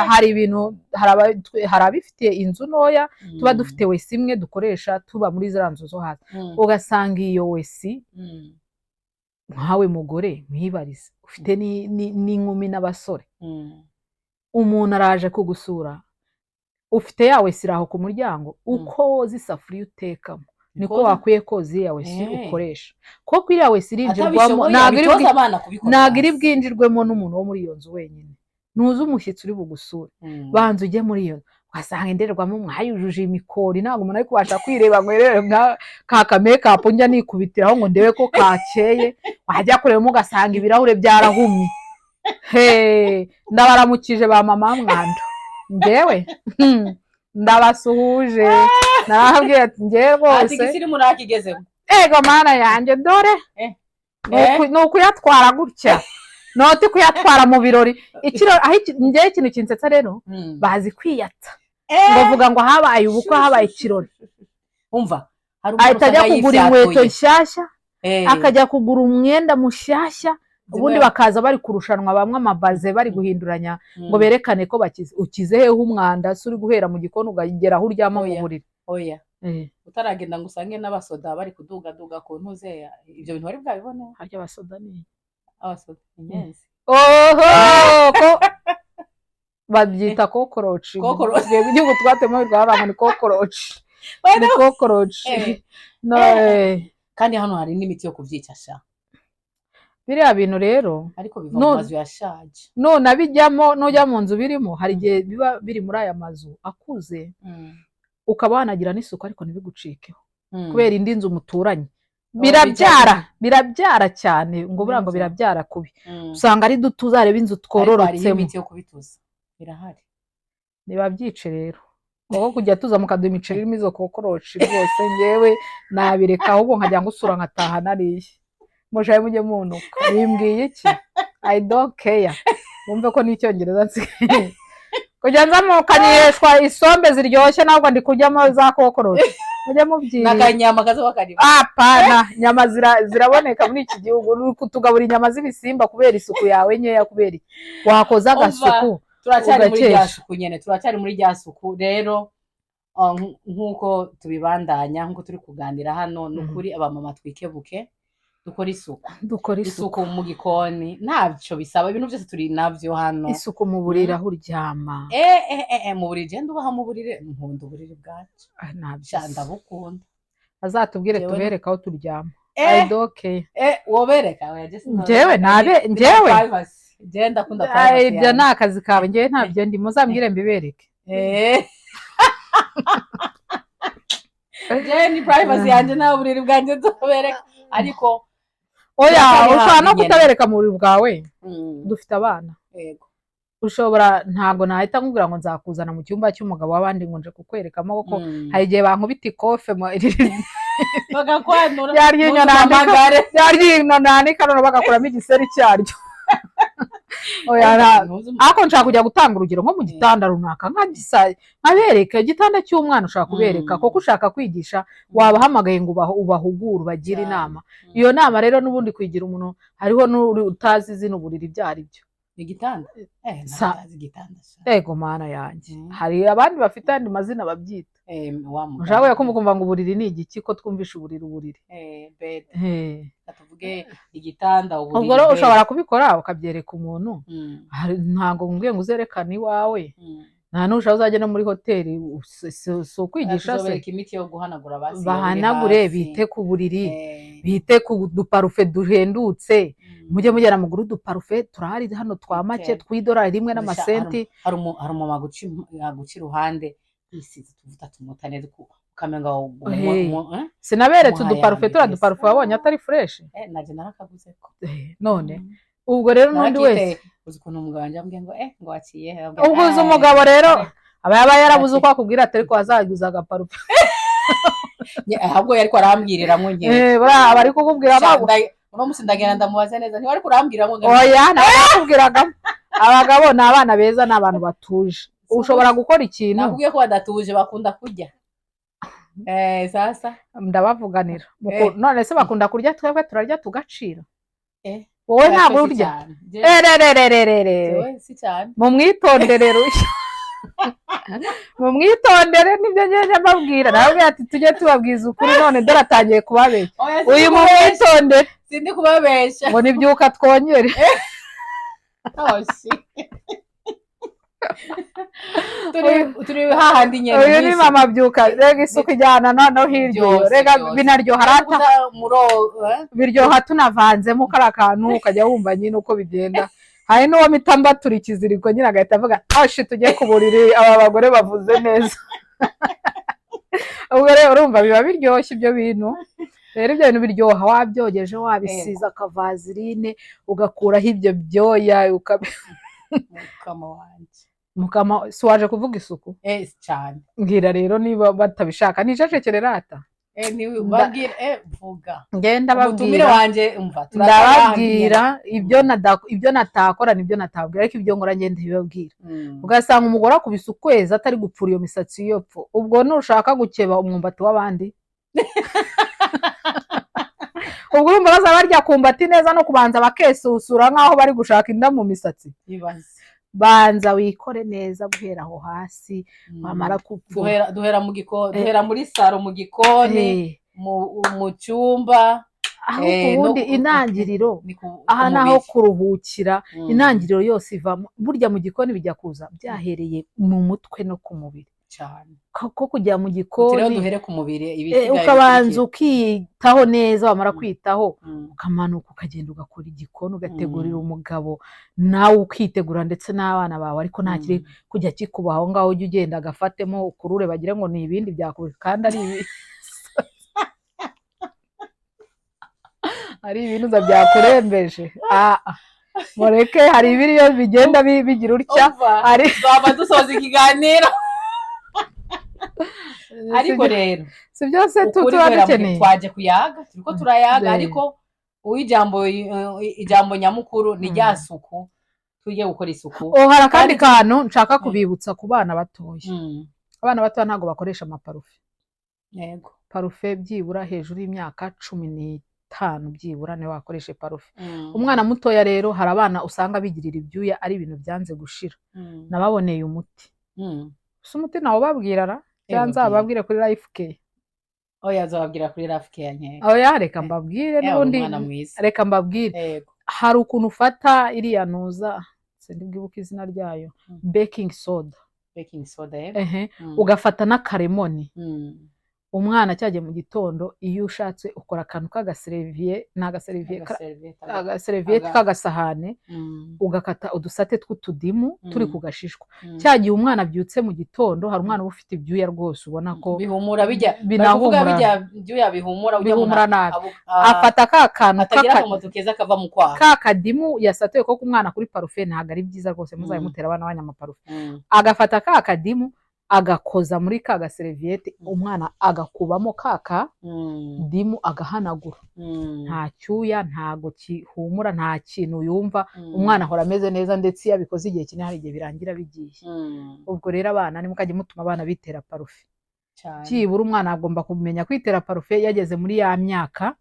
[SPEAKER 2] hari ibintu, hari abifitiye inzu ntoya, tuba dufite WC imwe dukoresha, tuba muri ziriya nzu zo hasi, ugasanga iyo WC, nkawe mugore mwibarize, ufite n'inkumi n'abasore, umuntu araje kugusura, ufite ya WC iri aho ku muryango, uko woza isafuriya utekamo niko wakwiye koza iriya WC ukoresha, kuko iriya WC irinjirwamo
[SPEAKER 1] Atabishoboye
[SPEAKER 2] ntabwo iri
[SPEAKER 1] abitoze abana kubikora
[SPEAKER 2] ntabwo iri
[SPEAKER 1] hasi.
[SPEAKER 2] bwinjirwemo n'umuntu wo muri iyo nzu wenyine. Ntuzi umushyitsi uri bugusure. Banza ujye muri iyo nzu, ugasanga indorerwamo mwayujuje imikori, ntabwo umuntu ari kubasha kwireba ngo yerere nka ka ka makeup njya nikubitiraho ngo ndebe ko kakeye. Wajya kurebamo ugasanga ibirahure byarahumye. He, ndabaramukije ba mama mwando, njyewe ndabasuhuje, narababwiye ati njyewe
[SPEAKER 1] Ati
[SPEAKER 2] rwose
[SPEAKER 1] igisirimu nakigezemo.
[SPEAKER 2] Ego mana yanjye, dore ni ukuyatwara gutya, noti kuyatwara mu birori. Aho njyewe ikintu kinsetsa rero, bazi kwiyata ngo vuga ngo habaye ubukwe, habaye ikirori.
[SPEAKER 1] Umva, hari umuntu
[SPEAKER 2] Ahita ajya
[SPEAKER 1] usanga
[SPEAKER 2] kugura inkweto
[SPEAKER 1] yifyatuye.
[SPEAKER 2] nshyashya, akajya kugura umwenda mushyashya, ubundi bakaza bari kurushanwa, bamwe amabaze bari guhinduranya ngo berekane ko bakize. Ukize hehe umwanda se uri guhera mu gikoni ukagera aho uryama mu
[SPEAKER 1] Oya.
[SPEAKER 2] buriri?
[SPEAKER 1] Oya, utaragenda ngo usange n'abasoda bari kudugaduga ku ntuze, ibyo bintu bari bwabibone.
[SPEAKER 2] Harya abasoda ni
[SPEAKER 1] Abasoda, inyenzi.
[SPEAKER 2] Oho, ko babyita kokoroci?
[SPEAKER 1] Cockroach.
[SPEAKER 2] Igihugu twatemo rwaba ngo ni kokoroci, ni kokoroci. No,
[SPEAKER 1] Kandi hano hari n'imiti yo kubyica sha.
[SPEAKER 2] Biriya bintu rero
[SPEAKER 1] Ariko biva mu mazu yashaje.
[SPEAKER 2] Nunabijyamo, nujya mu nzu birimo, hari igihe biba biri muri aya mazu akuze, ukaba wanagira n'isuku ariko ntibigucikeho kubera indi nzu muturanye. Birabyara, birabyara cyane, ngo buriya ngo
[SPEAKER 1] Birabyara.
[SPEAKER 2] birabyara kubi. Usanga ari duto, uzareba inzu
[SPEAKER 1] Ariko hariho
[SPEAKER 2] twororotsemo.
[SPEAKER 1] imiti yo kubituza, irahari.
[SPEAKER 2] Ntibabyice rero, kuko kujya tuza mukaduha imiceri irimo izo kokoroci, rwose ngewe nabireka, ahubwo nkajya ngusura nkataha nariye. Mushaye mujye munuka, bimbwiye iki? I don't care. Wumve ko n'icyongereza nsigaye kujya nza mukaniheshwa isombe ziryoshye, ntabwo ndi kuryamo za kokoroci, mujye mubyirinda.
[SPEAKER 1] N'akanyama kazoba karimo.
[SPEAKER 2] Apana, inyama ziraboneka muri iki gihugu. Uri kutugaburira inyama z'ibisimba kubera isuku yawe nkeya, kubera iki wakoze
[SPEAKER 1] Umva,
[SPEAKER 2] agasuku
[SPEAKER 1] turacyari muri rya
[SPEAKER 2] ugakesha.
[SPEAKER 1] suku nyene, turacyari muri rya suku rero. Nk'uko tubibandanya, nk'uko turi kuganira hano, ni ukuri abamama twikebuke. Dukora isuku.
[SPEAKER 2] Dukora isuku.
[SPEAKER 1] Isuku mu gikoni ntabyo bisaba, ibintu byose turi navyo hano.
[SPEAKER 2] Isuku mu buriri aho uryama.
[SPEAKER 1] Mu buriri, genda ubaha mu buriri, nkunda uburiri bwacu.
[SPEAKER 2] Ah, ntabyo.
[SPEAKER 1] Sha, ndabukunda.
[SPEAKER 2] Azatubwire tubereke aho turyama. I don't care.
[SPEAKER 1] Wobereka? Oya, je
[SPEAKER 2] Njyewe njyewe.
[SPEAKER 1] Privacy. Je ndakunda
[SPEAKER 2] Ah,
[SPEAKER 1] privacy
[SPEAKER 2] ibyo
[SPEAKER 1] yanjye.
[SPEAKER 2] ni akazi kawe, njyewe ntabyo ndimo, uzambwire mbibereke.
[SPEAKER 1] Je ni privacy yanjye, nta buriri bwanjye tubereka, ariko
[SPEAKER 2] Oya,
[SPEAKER 1] turacyari
[SPEAKER 2] ushobora no
[SPEAKER 1] hafi nyene.
[SPEAKER 2] kutabereka mu buriri bwawe. Dufite abana. Ushobora, ntabwo nahita nkubwira ngo nzakuzana mu cyumba cy'umugabo w'abandi ngo nje kukwerekamo, kuko hari igihe bankubita ikofe
[SPEAKER 1] Bagakwanura.
[SPEAKER 2] rya ryinyo nandika
[SPEAKER 1] Ntuzamagare.
[SPEAKER 2] rya ryinyo nanika, none bagakuramo igiseri cyaryo. Oya, ariko nshaka kujya gutanga urugero nko mu gitanda runaka, nkagisa nkabereka igitanda cy'umwana ushaka kubereka, kuko ushaka kwigisha, wabahamagaye ngo ubahugure, ubagire inama. Iyo nama rero n'ubundi kwigira umuntu, hariho n'uri utazi izina uburiri ibyo ari byo.
[SPEAKER 1] Igitanda, ntazi igitanda sha.
[SPEAKER 2] Ego mana yanjye. Hari abandi bafite andi mazina babyita.
[SPEAKER 1] Wa mugani.
[SPEAKER 2] Ushaka ko mukumva ngo uburiri ni igiki, ko twumvisha uburiri uburiri.
[SPEAKER 1] Bed. Reka tuvuge igitanda, uburiri,
[SPEAKER 2] Ubwo rero
[SPEAKER 1] bed.
[SPEAKER 2] ushobora kubikora ukabyereka umuntu. Ntabwo nguye ngo uzerekane iwawe. Nta n'ushaka uzajya no muri hoteli, si ukwigisha se?
[SPEAKER 1] Tuzobereka imiti yo guhanagura basi uri
[SPEAKER 2] Bahanagure,
[SPEAKER 1] hasi.
[SPEAKER 2] bite ku buriri, bite ku duparufe duhendutse. Mujye mugera mugure uduparufe, turahari hano twa make, tw'idolari rimwe n'amasenti.
[SPEAKER 1] Hari umumama aguca iruhande yisize utuvuta tumota neza, ukamenga
[SPEAKER 2] Hey. Sinaberetse
[SPEAKER 1] Umuha
[SPEAKER 2] uduparufe?
[SPEAKER 1] yanjye
[SPEAKER 2] Turiya
[SPEAKER 1] mbese.
[SPEAKER 2] duparufe wabonye atari fresh?
[SPEAKER 1] Naje narakaguze ko.
[SPEAKER 2] None ubwo rero n'undi
[SPEAKER 1] Narakiteye.
[SPEAKER 2] wese
[SPEAKER 1] Uzi ukuntu umugabo wanjye ambwiye ngo ngo waciye he? Ambwiye,
[SPEAKER 2] Ubwo uzi umugabo rero aba yaba yarabuze uko akubwira ati ariko wazaguza agaparufe.
[SPEAKER 1] Ahubwo yariko arambwiriramwo nke.
[SPEAKER 2] Buriya aba ari kukubwira
[SPEAKER 1] Sha, uno musi ndagenda ndamubaze neza, ntiwari kurambwiramo ngo
[SPEAKER 2] Oya, nawe yakubwiraga. Abagabo ni abana beza, ni abantu batuje, ushobora gukora ikintu.
[SPEAKER 1] Nakubwiye ko badatuje, bakunda kurya. Sasa
[SPEAKER 2] Ndabavuganira. None se bakunda kurya, twebwe turarya tugacira? Wowe ntabwo
[SPEAKER 1] Twese
[SPEAKER 2] urya.
[SPEAKER 1] cyane.
[SPEAKER 2] Erererererere.
[SPEAKER 1] Jewe si cyane.
[SPEAKER 2] Mumwitondere rushya, mumwitondere, nibyo ngenda mbabwira. Nawe ati tujye tubabwiza ukuri, none dore atangiye kubabeshya.
[SPEAKER 1] Oya, sindi
[SPEAKER 2] Uyu
[SPEAKER 1] kubabesha.
[SPEAKER 2] mumwitondere.
[SPEAKER 1] Sindi kubabesha.
[SPEAKER 2] Ngo nibyuka twongere.
[SPEAKER 1] Oh, shit. Turi hahandi nyene.
[SPEAKER 2] Uyu ni mama byuka. Rega isuku ijyana noneho hirya iyo.
[SPEAKER 1] Byose,
[SPEAKER 2] Rega
[SPEAKER 1] byose.
[SPEAKER 2] binaryoha rata.
[SPEAKER 1] Kuza muro
[SPEAKER 2] Biryoha tunavanzemo kariya kantu, ukajya wumva nyine uko bigenda. Hari n'uwo mpita mbatura ikiziriko nyine, agahita avuga ashi tujye ku buriri, aba bagore bavuze neza. Ubwo rero urumva biba biryoshye ibyo bintu. Rero ibyo bintu biryoha wabyogeje, wabisize akavaseline, ugakuraho ibyo byoya
[SPEAKER 1] Mukama wanje.
[SPEAKER 2] Mukama, si waje kuvuga isuku?
[SPEAKER 1] Cyane.
[SPEAKER 2] Mbwira rero niba batabishaka nicecekere rata.
[SPEAKER 1] Ni babwire, vuga.
[SPEAKER 2] Ngenda
[SPEAKER 1] Umutumire
[SPEAKER 2] babwira.
[SPEAKER 1] wanje, umva.
[SPEAKER 2] Ndababwira ibyo natakora nibyo natabwira, ariko ibyo nkora ngenda bibabwira. Ugasanga umugore akubise ukwezi atari gupfura iyo misatsi iyo pfo. Ubwo nushaka gukeba umwumbati w'abandi, ubwo urumva baza barya kumbati neza no kubanza bakesusura nk'aho bari gushaka inda mu misatsi.
[SPEAKER 1] Ibaze.
[SPEAKER 2] Banza wikore neza guhera aho hasi, wamara gupfura.
[SPEAKER 1] Duhera mu gikoni, duhera muri salon, mu gikoni, mu cyumba.
[SPEAKER 2] Ahubwo ubundi intangiriro
[SPEAKER 1] ni ku
[SPEAKER 2] aha
[SPEAKER 1] ku
[SPEAKER 2] ni aho
[SPEAKER 1] mubiri.
[SPEAKER 2] kuruhukira. Intangiriro yose iva burya mu gikoni, bijya kuza byahereye mu mutwe no ku mubiri.
[SPEAKER 1] Cyane.
[SPEAKER 2] Ko kujya mu
[SPEAKER 1] Uti rero
[SPEAKER 2] gikoni,
[SPEAKER 1] duhere ku mubiri, ibisigaye
[SPEAKER 2] ukabanza
[SPEAKER 1] bikurikira.
[SPEAKER 2] ukiyitaho neza, wamara kwitaho ukamanuka ukagenda ugakora igikoni, ugategurira umugabo, nawe ukitegura ndetse n'abana bawe, ariko nta kiri kujya kikuba aho ngaho, ujya ugenda agafatemo ukurure bagire ngo ni ibindi byakure kandi ari ibi, ari ibinuza byakurembeje. Ah, ah. Mureke, hari ibiriyo bigenda bigira utya.
[SPEAKER 1] Umva,
[SPEAKER 2] Hari
[SPEAKER 1] twaba dusoza ikiganiro, ariko rero
[SPEAKER 2] si byose
[SPEAKER 1] ukuri
[SPEAKER 2] tuba
[SPEAKER 1] guhera mu gihe
[SPEAKER 2] dukeneye.
[SPEAKER 1] twaje kuyaga, turiko turayaga, ariko uw'ijambo, ijambo nyamukuru ni rya suku, tujye gukora isuku.
[SPEAKER 2] Oh, hari akandi
[SPEAKER 1] Kandi
[SPEAKER 2] kantu nshaka kubibutsa ku bana batoya. Abana batoya ntabwo bakoresha amaparufe. Parufe byibura hejuru y'imyaka 15 byibura niwe wakoresha parufe. Umwana mutoya rero, hari abana usanga bigirira ibyuya ari ibintu byanze gushira. Nababoneye umuti. Si umuti nawubabwira ra? Cyangwa
[SPEAKER 1] Babwire.
[SPEAKER 2] nzababwire kuri Life Care.
[SPEAKER 1] Oya, nzobabwira kuri Love Care nkeka.
[SPEAKER 2] Oya, reka mbabwire.
[SPEAKER 1] Uri
[SPEAKER 2] N'ubundi
[SPEAKER 1] umwana mwiza.
[SPEAKER 2] Reka mbabwire. Hari ukuntu ufata iriya ntuza, sindi bwibuke izina ryayo, baking soda.
[SPEAKER 1] Baking soda, yego.
[SPEAKER 2] Ehe. Ugafata n'akaremoni. Umwana cyagiye mu gitondo, iyo ushatse ukora akantu k'agaserivie, ni agaserivie,
[SPEAKER 1] Agaserviette,
[SPEAKER 2] agaseriviyete k'agasahane, ugakata udusate tw'utudimu turi ku gashishwa. Cya gihe umwana abyutse mu gitondo, hari umwana uba ufite ibyuya rwose, ubona ko
[SPEAKER 1] bihumura bijya bari kuvuga.
[SPEAKER 2] Binahumura.
[SPEAKER 1] Bijya byuya bihumura ujya
[SPEAKER 2] Bihumura nabi.
[SPEAKER 1] Afata
[SPEAKER 2] Afata ka kantu
[SPEAKER 1] atagira akamoto keza kava mu kwaha.
[SPEAKER 2] Ka kadimu yasatuye ko umwana kuri parufe ntabwo ari byiza rwose, muzabe mutera abana banyu amaparufe. Agafata ka kadimu, agakoza muri ka gaseriviyete, umwana agakubamo ka kadimu, agahanagura. Nta cyuya, ntago gihumura, nta kintu yumva. Umwana ahora ameze neza, ndetse iyo abikoze igihe kinini hari igihe birangira bigiye. Ubwo rero abana, nimukajya mutuma abana bitera parufe.
[SPEAKER 1] Cyane.
[SPEAKER 2] Byibura umwana agomba kumenya kwitera parufe yageze muri ya myaka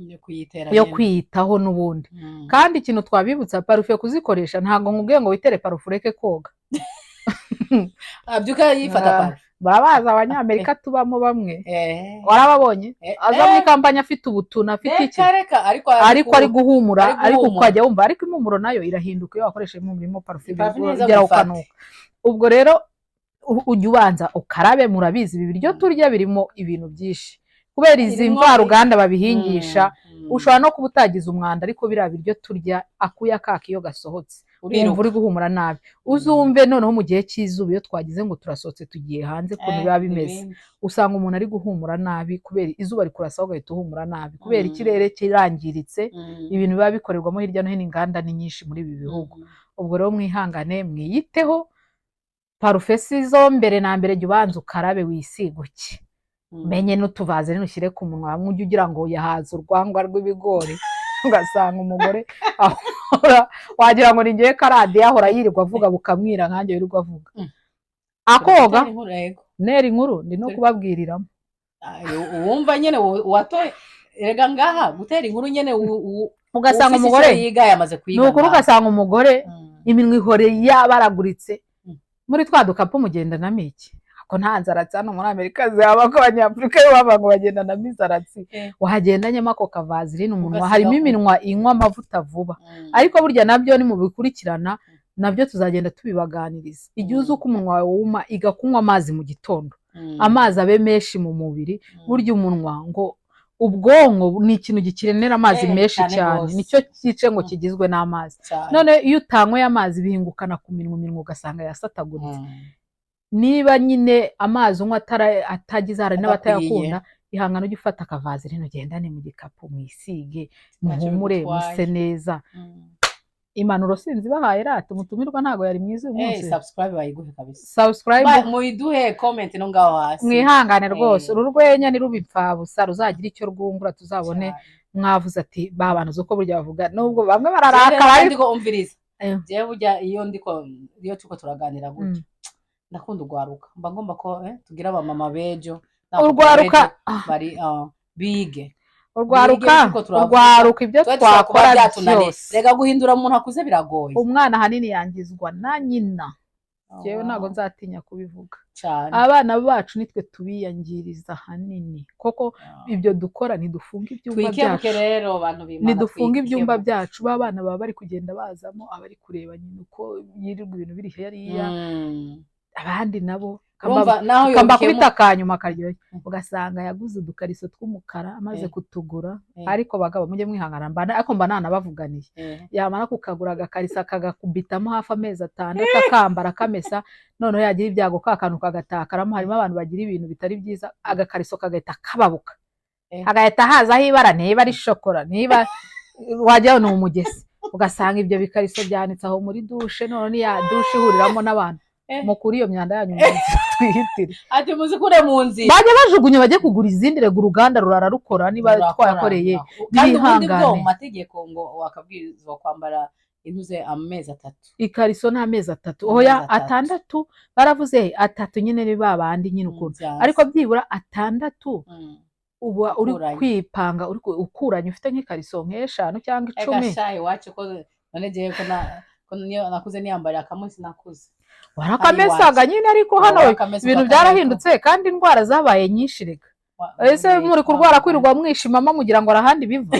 [SPEAKER 1] yo kuyitera
[SPEAKER 2] yo
[SPEAKER 1] nyine.
[SPEAKER 2] kwiyitaho n'ubundi. Kandi ikintu twabibutsa, parufe kuzikoresha, ntabwo nkubwiye ngo witere parufe ureke koga.
[SPEAKER 1] Abyuka yifata parufe.
[SPEAKER 2] Baba bazi Abanyamerika tubamo bamwe, warababonye, aza muri kampani afite ubutuna, afite iki,
[SPEAKER 1] Reka reka, ariko
[SPEAKER 2] ariko ari guhumura,
[SPEAKER 1] ari
[SPEAKER 2] ariko
[SPEAKER 1] guhumura.
[SPEAKER 2] ukajya wumva, ariko impumuro nayo irahinduka iyo wakoresheje impumuro irimo parufe.
[SPEAKER 1] Parufe neza
[SPEAKER 2] bigera
[SPEAKER 1] gufata.
[SPEAKER 2] ukanuka. Ubwo rero ujya ubanza ukarabe. Murabizi, ibi biryo turya birimo ibintu byinshi kubera izi mvaruganda babihingisha. Ushobora no kuba utagize umwanda, ariko biriya biryo turya, akuya kaka iyo gasohotse
[SPEAKER 1] Uriruka.
[SPEAKER 2] wumva uri guhumura nabi. Uzumve noneho mu gihe cy'izuba, iyo twagize ngo turasohotse tugiye hanze, ukuntu biba bimeze.
[SPEAKER 1] Ibindi.
[SPEAKER 2] Usanga umuntu ari guhumura nabi kubera izuba rikurasa, ugahita uhumura nabi kubera ikirere kirangiritse. Ibintu biba bikorerwamo hirya no hino, inganda ni nyinshi muri ibi bihugu. Ubwo rero mwihangane, mwiyiteho. Parufe si zo mbere na mbere, jya ubanza ukarabe, wisiguke, menye n'utuvaze nushyire ku munwa. Hamwe ujya ugira ngo yahaze urwangwa rw'ibigori, ugasanga umugore ahora wagira ngo ni ngewe karadiyo, ahora yirirwa avuga bukamwira nkanjye wirirwa avuga. Akoga.
[SPEAKER 1] Gutera inkuru, yego.
[SPEAKER 2] Nera inkuru ndi no kubabwiriramo.
[SPEAKER 1] Ayo, uwumva nyene uwatoye erega ngaha gutera inkuru nyene
[SPEAKER 2] ugasanga
[SPEAKER 1] ufise
[SPEAKER 2] umugore
[SPEAKER 1] ico yiga yamaze
[SPEAKER 2] ni
[SPEAKER 1] kwiga
[SPEAKER 2] ukuri
[SPEAKER 1] ngaha.
[SPEAKER 2] Ugasanga umugore iminwa ihore yabaraguritse. Muri twa dukapu mugendanamo iki? Ko nta nzaratsi hano muri Amerika zihaba, ko Abanyafurika yo baba ngo bagendanamo inzaratsi. Wagendanyemo ako kavazirine umunwa,
[SPEAKER 1] Ugasiga
[SPEAKER 2] harimo iminwa inywa amavuta vuba. Ariko burya nabyo nimubikurikirana, nabyo tuzagenda tubibaganiriza. Igihe uzi uko umunwa wawe wuma, iga kunywa amazi mu gitondo, amazi abe menshi mu mubiri. Burya umunwa, ngo ubwonko ni ikintu gikenera amazi menshi
[SPEAKER 1] cyane
[SPEAKER 2] cyane.
[SPEAKER 1] Rwose.
[SPEAKER 2] Nicyo cyice ngo kigizwe n'amazi.
[SPEAKER 1] Cyane.
[SPEAKER 2] None iyo utanyweye amazi bihingukana ku minwa, iminwa ugasanga yasataguritse. Niba nyine amazi unywa atagize, hari
[SPEAKER 1] Adakwiye.
[SPEAKER 2] n'abatayakunda, ihangane ujye ufata akavazirine ugendane mu gikapu, mwisige,
[SPEAKER 1] Ntacyo
[SPEAKER 2] muhumure,
[SPEAKER 1] bigutwaye.
[SPEAKER 2] muse neza. Impanuro sinzi bahaye rata umutumirwa ntabwo yari mwiza uyu munsi.
[SPEAKER 1] Subscribe bayiguhe kabisa.
[SPEAKER 2] Subscribe.
[SPEAKER 1] Muyiduhe comment no ngaho hasi.
[SPEAKER 2] Mwihangane rwose, uru rwenya niruba impfabusa ruzagira icyo rwungura, tuzabone
[SPEAKER 1] Cyane.
[SPEAKER 2] mwavuze ati ba bantu uzi uko burya bavuga, nubwo bamwe
[SPEAKER 1] Jewe
[SPEAKER 2] bararakara, ariko
[SPEAKER 1] ndiko umviriza. Jewe burya iyo ndiko, iyo turiko turaganira gutya, ndakunda urwaruka, mba ngomba ko tugira abamama b'ejo n'abapapa
[SPEAKER 2] Urwaruka
[SPEAKER 1] b'ejo bari bige.
[SPEAKER 2] Urwaruka,
[SPEAKER 1] Bige turiko turavuga.
[SPEAKER 2] urwaruka, ibyo
[SPEAKER 1] Twe dushobora kuba
[SPEAKER 2] twakora
[SPEAKER 1] byatunaniye.
[SPEAKER 2] byose.
[SPEAKER 1] Rega guhindura umuntu akuze biragoye.
[SPEAKER 2] Umwana ahanini yangizwa na nyina. Jewe
[SPEAKER 1] Oh,
[SPEAKER 2] ntabwo
[SPEAKER 1] wow.
[SPEAKER 2] nzatinya kubivuga.
[SPEAKER 1] Cyane.
[SPEAKER 2] Abana bacu nitwe tubiyangiriza ahanini koko. Ibyo dukora, ntidufunga ibyumba
[SPEAKER 1] Twikebuke
[SPEAKER 2] byacu.
[SPEAKER 1] rero, bantu b'Imana,
[SPEAKER 2] Ntidufunga ibyumba
[SPEAKER 1] twikebuke.
[SPEAKER 2] byacu. Ba bana baba bari kugenda bazamo, abari kureba nyina uko yirirwa ibintu biri hariya. Abandi nabo
[SPEAKER 1] Urumva naho
[SPEAKER 2] kamba
[SPEAKER 1] yokemu
[SPEAKER 2] kubita akanyuma karyoshye, ugasanga yaguze udukariso tw'umukara, amaze kutugura. Ariko bagabo mujye mwihangana, ariko mba nanabavuganiye. Yamara kukagura agakariso, akagakubitamo hafi amezi 6, akambara akamesa, noneho yagira ibyago ka kantu kagatakaramo. Harimo abantu bagira ibintu bitari byiza, agakariso kagahita kababuka, hagahita hazaho ibara, niba ari shokora, niba wajya ni umugesi, ugasanga ibyo bikariso byanitse aho muri dushe. None ni ya dushe ihuriramo n'abantu. Mukure iyo myanda yanyu mu nzira, twihitire.
[SPEAKER 1] Ati muzikure mu nzira.
[SPEAKER 2] Bajya bajugunya, bajye kugura izindi. Rega uruganda rurara rukora niba
[SPEAKER 1] Rurakora,
[SPEAKER 2] twayakoreye.
[SPEAKER 1] rurakora. Kandi ubundi bwo
[SPEAKER 2] Bihangane.
[SPEAKER 1] mu mategeko ngo wakabwirizwa kwambara intuze amezi 3.
[SPEAKER 2] Ikariso ni amezi 3.
[SPEAKER 1] Amezi
[SPEAKER 2] Oya,
[SPEAKER 1] 3.
[SPEAKER 2] 6 baravuze, 3 nyine ni ba bandi nyine ukuntu,
[SPEAKER 1] Byanze.
[SPEAKER 2] ariko byibura 6 uba uri
[SPEAKER 1] Ukuranye.
[SPEAKER 2] kwipanga, uri ukuranye, ufite nk'ikariso nk'eshanu cyangwa
[SPEAKER 1] Ega
[SPEAKER 2] 10.
[SPEAKER 1] sha, iwacu ko none jewe ko na ko niyo nakuze niyambarira akamwe sinakuze.
[SPEAKER 2] Warakamesaga nyine, ariko hano
[SPEAKER 1] Warakamesa
[SPEAKER 2] ibintu
[SPEAKER 1] ukakamesa.
[SPEAKER 2] byarahindutse kandi indwara zabaye nyinshi rega. Ese muri kurwara kwirirwa mwishimama mugira ngo arahandi biva?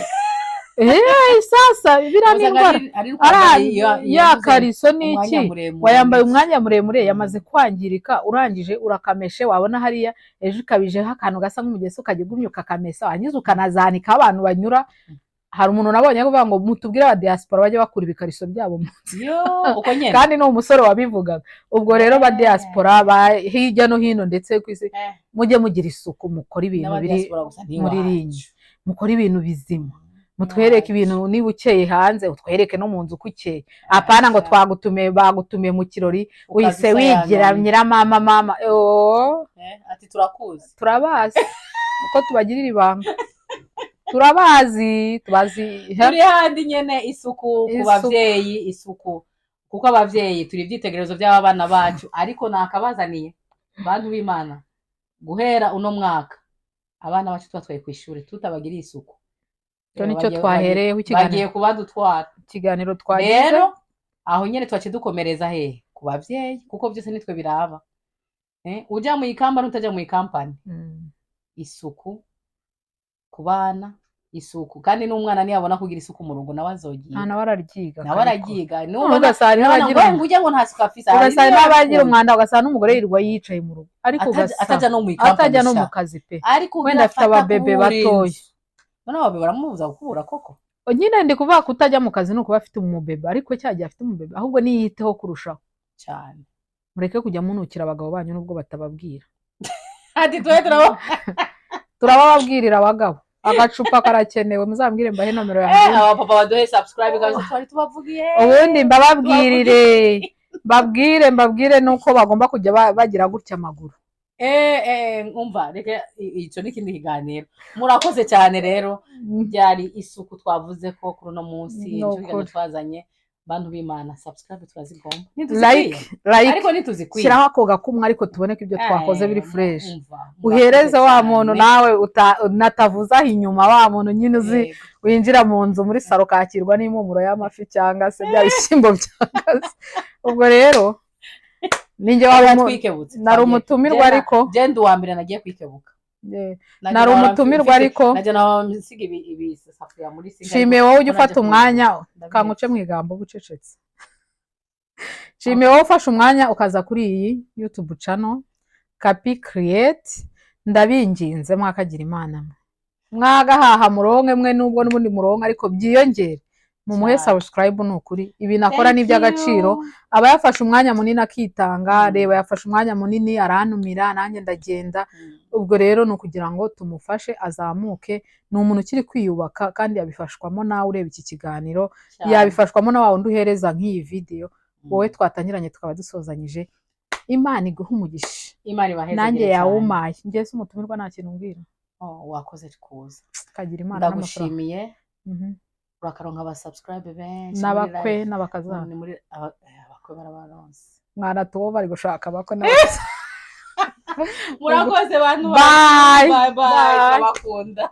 [SPEAKER 2] Sasa biriya ni indwara. Ya kariso ni iki wayambaye umwanya muremure, yamaze kwangirika, urangije urakameshe, wabona hariya ejo ukabijeho akantu gasa nk'umugesi, ukajya ugumya ukakamesa, warangiza ukanazanika aho abantu banyura. Hari umuntu nabonye avuga ngo mutubwire aba diaspora bajye bakura ibikariso byabo mu nzu, kandi ni umusore wabivugaga. Ubwo rero ba diaspora ba hirya no hino ndetse ku isi, mujye mugira isuku, mukore ibintu biri muri rinye, mukore ibintu bizima, mutwereke ibintu. Niba ukeye hanze, utwereke no mu nzu uko ukeye. Apana ngo twagutumiye, bagutumiye mu kirori, wise wigira nyiramama mama.
[SPEAKER 1] Ati turakuzi,
[SPEAKER 2] turabazi uko tubagirira ibanga, turabazi, tubazi.
[SPEAKER 1] Turi handi nyene isuku ku bavyeyi, isuku kuko abavyeyi turi ivyitegererezo by'abana bacu. Ariko nakabazaniye bantu b'Imana, guhera uno mwaka abana bacu tubatwaye ku ishuri tutabagiriye isuku,
[SPEAKER 2] icyo nicyo twahereyeho.
[SPEAKER 1] Bagiye kubadutwara.
[SPEAKER 2] Ikiganiro twagize
[SPEAKER 1] rero aho nyene twaciye dukomereza hehe? Ku bavyeyi, kuko byose nitwe biraba. Uja mu ikampani, utaja mu ikampani, isuku ku bana, isuku. Kandi n'umwana niyabona kugira isuku mu rugo, nawe azogiga.
[SPEAKER 2] Nawe araryiga.
[SPEAKER 1] Nawe aragiga.
[SPEAKER 2] Ugasanga
[SPEAKER 1] ngo ujya ngo nta suku afise,
[SPEAKER 2] ugasanga n'abagira umwanda, ugasanga n'umugore yirirwa yicaye mu rugo, ariko ugasanga
[SPEAKER 1] atajya no mu ikampani,
[SPEAKER 2] atajya no mu kazi pe,
[SPEAKER 1] ariko
[SPEAKER 2] wenda afite ababebe batoya.
[SPEAKER 1] None ababebe baramubuza gukubura koko?
[SPEAKER 2] Nyine ndi kuvuga ko utajya mu kazi ni ukuba afite umubebe, ariko cya gihe afite umubebe ahubwo niyiteho kurushaho
[SPEAKER 1] cyane.
[SPEAKER 2] Mureke kujya munukira abagabo banyu nubwo batababwira.
[SPEAKER 1] Ati tuwe turaba
[SPEAKER 2] turababwirira abagabo, agacupa karakenewe, muzambwire mbahe nomero yanjye.
[SPEAKER 1] Abapapa baduhe subscribe kabisa, twari tubavugiye.
[SPEAKER 2] Ubundi mbababwirire, mbabwire mbabwire nuko bagomba kujya bagira gutya amaguru.
[SPEAKER 1] Umva, reka icyo ni ikindi kiganiro. Murakoze cyane. Rero byari isuku twavuze ko kuri uno munsi, nicyo kiganiro twazanye. Bantu b'Imana, subscribe turazigomba.
[SPEAKER 2] Like, like,
[SPEAKER 1] ariko ntituzikwiye.
[SPEAKER 2] Shyiraho ako gakumwe, ariko tubone ko ibyo twakoze biri fresh, uhereze wa muntu nawe natavuze aho inyuma, wa muntu nyine uzi winjira mu nzu muri salo kakirwa n'impumuro y'amafi cyangwa se bya bishyimbo byakaze. Ubwo rero ninjye nari umutumirwa, ariko
[SPEAKER 1] genda uwa mbere nagiye kwikebuka.
[SPEAKER 2] Nari umutumirwa, ariko nshimiye wowe ujya ufata umwanya kanguce mu igambo bucecetse. Nshimiye wowe ufashe umwanya ukaza kuri iyi YouTube channel Kapi Create. Ndabinginze mwakagira Imana, mwagahaha muronke mwe, nubwo n'ubundi muronke ariko byiyongere, mumuhe subscribe. Ni ukuri ibintu akora ni iby'agaciro. Aba yafashe umwanya munini akitanga, reba yafashe umwanya munini arantumira, nanjye ndagenda. Ubwo rero ni ukugira ngo tumufashe azamuke. Ni umuntu ukiri kwiyubaka, kandi yabifashwamo nawe ureba iki kiganiro, yabifashwamo na wa wundi uhereza nk'iyi video. Wowe twatangiranye tukaba dusozanyije, Imana iguhe umugisha, nanjye yawumaye. Njye se umutumirwa nta kintu umbwira?
[SPEAKER 1] Wakoze kuza.
[SPEAKER 2] Kagira Imana.
[SPEAKER 1] Ndagushimiye. Urakaronka aba subscribe benshi.
[SPEAKER 2] N'abakwe n'abakazana.
[SPEAKER 1] Abakwe barabaronse.
[SPEAKER 2] Mwana tuwo bari gushaka abakwe n'abakazana.
[SPEAKER 1] Murakoze bantu.
[SPEAKER 2] Bye
[SPEAKER 1] bye bye, turabakunda.